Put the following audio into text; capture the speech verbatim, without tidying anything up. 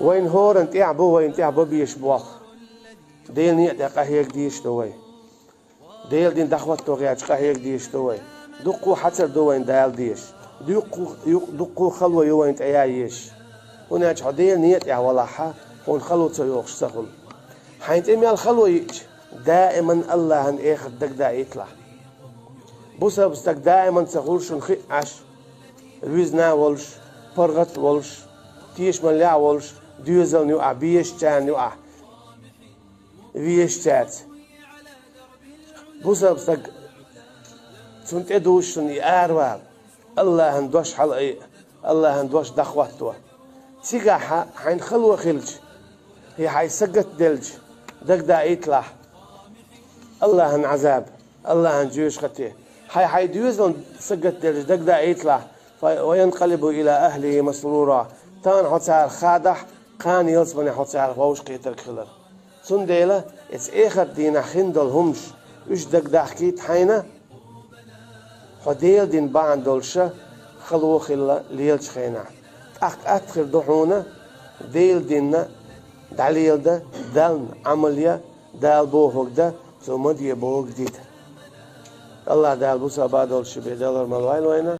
Вайна хӀоранна тӀехь бу, вайна тӀехь бан безаш болх. Делан некъа тӀехь къахьега дезаш ду вай. Делан дин дӀахӀотто гӀерташ къахьега дезаш ду вай. Дуккха хьацар ду вайна Дала дезаш. Дуккха, ю-, дуккха хало ю вайна тӀеяь езаш. ХӀунда аьлча хьо Делан некъа тӀехь валахь, хьуна хало ца йоагӀаш ца хуьлу. Хьайна тӀе мел хало йиъча, даиман АллахӀан эхарт дагадаийталахь. Бусалба стаг даиман ца хуьлу шуна хиъна Ӏаш, визна а волуш, паргӀат а волуш, тешамаллехь а волуш, доьзална юкъахь, безачарна юкъахь, везачаьрца. Бусалба стаг, цунна тӀедужуш санна и аравала, АллахӀан дош хьалаайъа, АллахӀан дош дӀахӀотто. Цигахь хьайна хало хилча, хьай сагатделча, дагадаийталахь АллахӀан Ӏазаб, АллахӀан жоьжахати. Хьай-хьай доьзална сагатделча, дагадаийталахь, фа-, ва янкъалибу ила ахлихи масрура. Тахана хьо царах хадахь, кхана ялсамане хьо царах вовшахкхетарг хилар. Цундела, эцу эхарт дийнахь хин долу хӀумаш, уьш дагадахкийта хьайна, хьо Делан дин бахьана долуш хало хилла лелачу хенахь. ТӀаккха атта хир ду хьуна Делан динна дӀалеладан, Далла Ӏамал ян, Дала бохург дан, Цо ма де бохург дита. АллахӀ Дала бусалба долуш бен далар ма лойла вайна.